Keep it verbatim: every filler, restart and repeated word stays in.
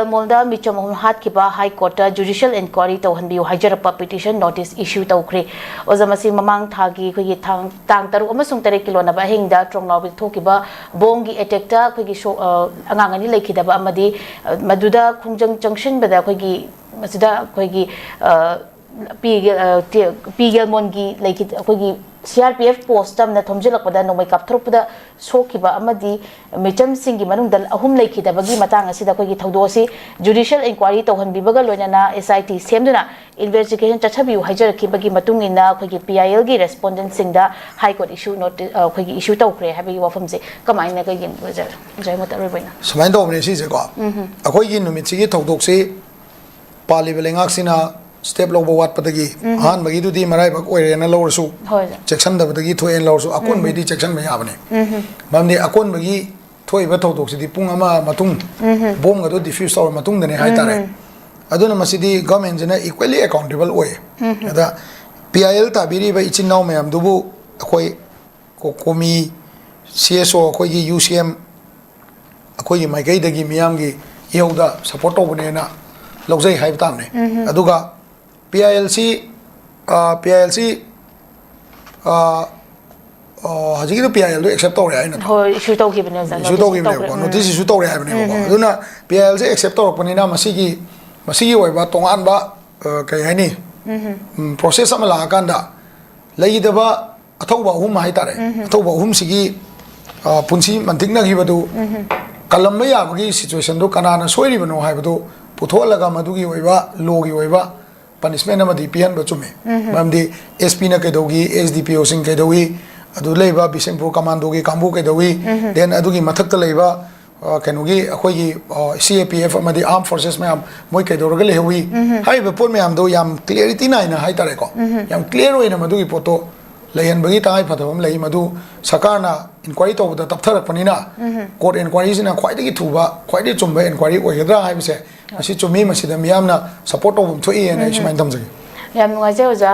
ꯒꯤꯜꯃꯣꯜꯗ ꯃꯤꯆꯝ ꯑꯍꯨꯝ ꯍꯥꯠꯈꯤꯕ ꯍꯥꯏ ꯀꯣꯔꯠꯇ ꯖꯨꯗꯤꯁꯤꯌꯦꯜ enquiry ꯇꯧꯍꯟꯕꯤꯌꯨ ꯍꯥꯏꯖꯔꯛꯄ petition notice ꯏꯁꯨ ꯇꯧꯈ꯭ꯔꯦ꯫ ꯑꯣꯖꯥ, ꯃꯁꯤ ꯃꯃꯥꯡ ꯊꯥꯒꯤ ꯑꯩꯈꯣꯏꯒꯤ ꯊꯥꯡ, ꯇꯥꯡ ꯇꯔꯨꯛ ꯑꯃꯁꯨꯡ ꯇꯔꯦꯠꯀꯤ ꯂꯣꯟꯅꯕ ꯑꯍꯤꯡꯗ ꯇ꯭ꯔꯣꯡꯂꯥꯎꯕꯤꯗ ꯊꯣꯛꯈꯤꯕ ꯕꯣꯝꯒꯤ ꯑꯦꯇꯦꯛꯇ ꯑꯩꯈꯣꯏꯒꯤ ꯁꯣ-, ꯑ, ꯑꯉꯥꯡ ꯑꯅꯤ ꯂꯩꯈꯤꯗꯕ ꯑꯃꯗꯤ, ꯑ, ꯃꯗꯨꯗ ꯈꯣꯡꯖꯪ ꯆꯪꯁꯤꯟꯕꯗ ꯑꯩꯈꯣꯏꯒꯤ ꯃꯁꯤꯗ ꯑꯩꯈꯣꯏꯒꯤ, ꯑ, ꯄꯤ, ꯑ, ꯇꯤ-, ꯄꯤ ꯒꯤꯜꯃꯣꯜꯒꯤ ꯂꯩꯈꯤ-, ꯑꯩꯈꯣꯏꯒꯤ ꯁꯤ ꯑꯥꯔ ꯄꯤ ꯑꯦꯐ ꯄꯣꯁ ꯇꯝꯅ ꯊꯣꯝꯖꯤꯜꯂꯛꯄꯗ ꯅꯣꯡꯃꯩ ꯀꯥꯞꯊꯣꯔꯛꯄꯗ ꯁꯣꯛꯈꯤꯕ ꯑꯃꯗꯤ ꯃꯤꯆꯝꯁꯤꯡꯒꯤ ꯃꯅꯨꯡꯗ ꯑꯍꯨꯝ ꯂꯩꯈꯤꯗꯕꯒꯤ ꯃꯇꯥꯡ ꯑꯁꯤꯗ ꯑꯩꯈꯣꯏꯒꯤ ꯊꯧꯗꯣꯛ ꯑꯁꯤ ꯖꯨꯗꯤꯁꯤꯌꯦꯜ ꯏꯟꯀ꯭ꯋꯥꯏꯔꯤ ꯇꯧꯍꯟꯕꯤꯕꯒ ꯂꯣꯏꯅꯅ ꯑꯦꯁ ꯑꯥꯏ ꯇꯤ ꯁꯦꯝꯗꯨꯅ ꯏꯟꯚꯦꯁꯇꯤꯒꯦꯁꯟ ꯆꯠꯊꯕꯤꯌꯨ ꯍꯥꯏꯖꯔꯛꯈꯤꯕꯒꯤ ꯃꯇꯨꯡ ꯏꯟꯅ ꯑꯩꯈꯣꯏꯒꯤ P I algae ꯔꯦꯁꯄꯣꯟꯗꯦꯟꯁꯤꯡꯗ high court ꯏꯁꯨ ꯅꯣꯇꯤ-, ꯑ, ꯑꯩꯈꯣꯏꯒꯤ ꯏꯁꯨ ꯇꯧꯈ꯭ꯔꯦ ꯍꯥꯏꯕꯒꯤ ꯋꯥꯐꯝꯁꯦ ꯀꯃꯥꯏꯅꯒ ꯌꯦꯡꯕꯤꯕ, ꯑꯣꯖꯥ? ꯑꯣꯖꯥ ꯍꯦꯃꯟꯇ, ꯑꯔꯣꯏꯕ ꯑꯣꯏꯅ꯫ ꯁꯨꯃꯥꯏꯅ ꯇꯧꯕꯅꯦ ꯁꯤꯁꯦꯀꯣ, ꯑꯩꯈꯣꯏꯒꯤ ꯅꯨꯃꯤꯠꯁꯤꯒꯤ ꯊꯧꯗꯣꯛꯁꯤ ꯄꯥꯜꯂꯤꯕ ꯂꯩꯉꯥꯛꯁꯤꯅ ꯁ꯭ꯇꯦꯞ ꯂꯧꯕ ꯋꯥꯠꯄꯗꯒꯤ, ꯑꯍꯥꯟꯕꯒꯤꯗꯨꯗꯤ ꯃꯔꯥꯏꯕꯛ ꯑꯣꯏꯔꯦꯅ ꯂꯧꯔꯁꯨ, ꯍꯣꯏ, ꯑꯣꯖꯥ꯫ ꯆꯦꯛꯁꯤꯟꯗꯕꯗꯒꯤ ꯊꯣꯛꯑꯦꯅ ꯂꯧꯔꯁꯨ, ꯑꯀꯣꯟꯕꯒꯤꯗꯤ ꯆꯦꯛꯁꯤꯟꯕ ꯌꯥꯕꯅꯤ꯫ ꯃꯔꯝꯗꯤ ꯑꯀꯣꯟꯕꯒꯤ ꯊꯣꯛꯏꯕ ꯊꯧꯗꯣꯛꯁꯤꯗꯤ ꯄꯨꯡ ꯑꯃ ꯃꯇꯨꯡ, ꯕꯣꯝꯒꯗꯣ ꯗꯤꯐ꯭ꯌꯨꯁ ꯇꯧꯔ ꯃꯇꯨꯡꯗꯅꯦ ꯍꯥꯏꯇꯥꯔꯦ꯫ ꯑꯗꯨꯅ ꯃꯁꯤꯗꯤ ꯒꯚꯔꯟꯃꯦꯟꯁꯤꯅ ꯏꯀ꯭ꯋꯦꯂꯤ ꯑꯦꯀꯥꯎꯟꯇꯦꯕꯜ ꯑꯣꯏꯌꯦ꯫ ꯑꯗ ꯄꯤ ꯑꯥꯏ ꯑꯦꯜ ꯇꯥꯕꯤꯔꯤꯕ ꯏꯆꯤꯟ ꯏꯅꯥꯎ ꯃꯌꯥꯝꯗꯨꯕꯨ ꯑꯩꯈꯣꯏ ꯀꯣ-, ꯀꯣꯃꯤ, ꯁꯤ ꯑꯦꯁ ꯑꯣ, ꯑꯩꯈꯣꯏꯒꯤ ꯌꯨ ꯁꯤ ꯑꯦꯝ, ꯑꯩꯈꯣꯏꯒꯤ ꯃꯥꯏꯀꯩꯗꯒꯤ ꯃꯤꯌꯥꯝꯒꯤ ꯏꯍꯧꯗ ꯁꯄꯣꯔꯠ ꯇꯧꯕꯅꯦꯅ ꯂꯧꯖꯩ ꯍꯥꯏꯕ ꯇꯥꯕꯅꯦ꯫ ꯑꯗꯨꯒ ꯄꯤ ꯑꯥꯏ ꯑꯦꯜꯁꯤ, ꯑ, ꯄꯤ ꯑꯥꯏ ꯑꯦꯜꯁꯤ, ꯑ, ꯑ, ꯍꯧꯖꯤꯛꯀꯤꯗꯣ ꯄꯤ ꯑꯥꯏ ꯑꯦꯜꯗꯣ ꯑꯦꯛꯁꯦꯞ ꯇꯧꯔꯦ ꯍꯥꯏ ꯅꯠꯇ꯭ꯔꯣ? ꯍꯣꯏ, ꯏꯁꯨ ꯇꯧꯈꯤꯕꯅꯦ, ꯑꯣꯖꯥ꯫ ꯏꯁꯨ ꯅꯣꯇꯤꯁ ꯇꯧꯈꯤꯕꯅꯦꯕꯀꯣ, ꯇꯧꯈ꯭ꯔꯦ꯫ ꯎꯝ꯫ ꯅꯣꯇꯤꯁ ꯏꯁꯨ ꯇꯧꯔꯦ ꯍꯥꯏꯕꯅꯦꯕꯀꯣ꯫ ꯑꯗꯨꯅ ꯄꯤ ꯑꯥꯏ ꯑꯦꯜꯁꯦ ꯑꯦꯛꯁꯦꯞ ꯇꯧꯔꯛꯄꯅꯤꯅ ꯃꯁꯤꯒꯤ, ꯃꯁꯤꯒꯤ ꯑꯣꯏꯕ ꯇꯣꯉꯥꯟꯕ, ꯑ, ꯀꯩ ꯍꯥꯏꯅꯤ, ꯎꯝ, ꯄ꯭ꯔꯣꯁꯦꯁ ꯑꯃ ꯂꯥꯛꯑꯀꯥꯟꯗ ꯂꯩꯈꯤꯗꯕ ꯑꯊꯧꯕ ꯑꯍꯨꯝ ꯍꯥꯏꯇꯥꯔꯦ, ꯑꯊꯧꯕ ꯑꯍꯨꯝꯁꯤꯒꯤ, ꯑ, ꯄꯨꯟꯁꯤ ꯃꯟꯊꯤꯛꯅꯈꯤꯕꯗꯨ ꯀꯜꯂꯝꯕ ꯌꯥꯕꯒꯤ ꯁꯤꯆꯨꯋꯦꯁꯟꯗꯨ ꯀꯅꯥꯅ ꯁꯣꯏꯔꯤꯕꯅꯣ ꯍꯥꯏꯕꯗꯨ ꯄꯨꯊꯣꯛꯍꯜꯂꯒ ꯃꯗꯨꯒꯤ ꯑꯣꯏꯕ ꯂꯣꯒꯤ ꯑꯣꯏꯕ ꯄꯅꯤꯁꯃꯦꯟ ꯑꯃꯗꯤ ꯄꯤꯍꯟꯕ ꯆꯨꯝꯃꯤ꯫ ꯃꯔꯝꯗꯤ ꯑꯦꯁ ꯄꯤꯅ ꯀꯩꯗꯧꯒꯤ, ꯑꯦꯁ ꯗꯤ ꯄꯤ ꯑꯣꯁꯤꯡ ꯀꯩꯗꯧꯏ, ꯑꯗꯨ ꯂꯩꯕ ꯕꯤꯁꯦꯝꯄꯨꯔ ꯀꯃꯥꯟꯗꯣꯒꯤ ꯀꯥꯡꯕꯨ ꯀꯩꯗꯧꯏ, ꯗꯦꯟ ꯑꯗꯨꯒꯤ ꯃꯊꯛꯇ ꯂꯩꯕ, ꯑ, ꯀꯩꯅꯣꯒꯤ ꯑꯩꯈꯣꯏꯒꯤ, ꯑ, ꯁꯤ ꯑꯦ ꯄꯤ ꯑꯦꯐ ꯑꯃꯗꯤ ꯑꯥꯔꯝ ꯐꯣꯔꯁꯦꯁ ꯃꯌꯥꯝ ꯃꯣꯏ ꯀꯩꯗꯧꯔꯒ ꯂꯩꯍꯧꯏ ꯍꯥꯏꯔꯤꯕ ꯄꯣꯠ ꯃꯌꯥꯝꯗꯣ ꯌꯥꯝ ꯀ꯭ꯂꯦꯔꯤꯇꯤ ꯅꯥꯏꯅ ꯍꯥꯏꯇꯥꯔꯦꯀꯣ, ꯌꯥꯝ ꯀ꯭ꯂꯤꯌꯥꯔ ꯑꯣꯏꯅ ꯃꯗꯨꯒꯤ ꯄꯣꯠꯇꯣ ꯂꯩꯍꯟꯕꯒꯤ ꯇꯉꯥꯏ ꯐꯗꯕ ꯑꯃ ꯂꯩ꯫ ꯃꯗꯨ ꯁꯔꯀꯥꯔꯅ ꯏꯟꯀ꯭ꯋꯥꯏꯔꯤ ꯇꯧꯕꯗ ꯇꯞꯊꯔꯛꯄꯅꯤꯅ ꯀꯣꯔꯠ ꯏꯟꯀ꯭ꯋꯥꯏꯔꯤꯁꯤꯅ ꯈ꯭ꯋꯥꯏꯗꯒꯤ ꯊꯨꯕ, ꯈ꯭ꯋꯥꯏꯗꯒꯤ ꯆꯨꯝꯕ ꯏꯟꯀ꯭ꯋꯥꯏꯔꯤ ꯑꯣꯏꯒꯗ꯭ꯔꯥ ꯍꯥꯏꯕꯁꯦ ꯃꯁꯤ ꯆꯨꯝꯃꯤ, ꯃꯁꯤꯗ ꯃꯤꯌꯥꯝꯅ ꯁꯄꯣꯔꯠ ꯇꯧꯐꯝ ꯊꯣꯛꯏ ꯍꯥꯏꯅ ꯑꯩ ꯁꯨꯃꯥꯏꯅ ꯊꯝꯖꯒꯦ꯫ ꯌꯥꯝ ꯅꯨꯡꯉꯥꯏꯖꯩ, ꯑꯣꯖꯥ꯫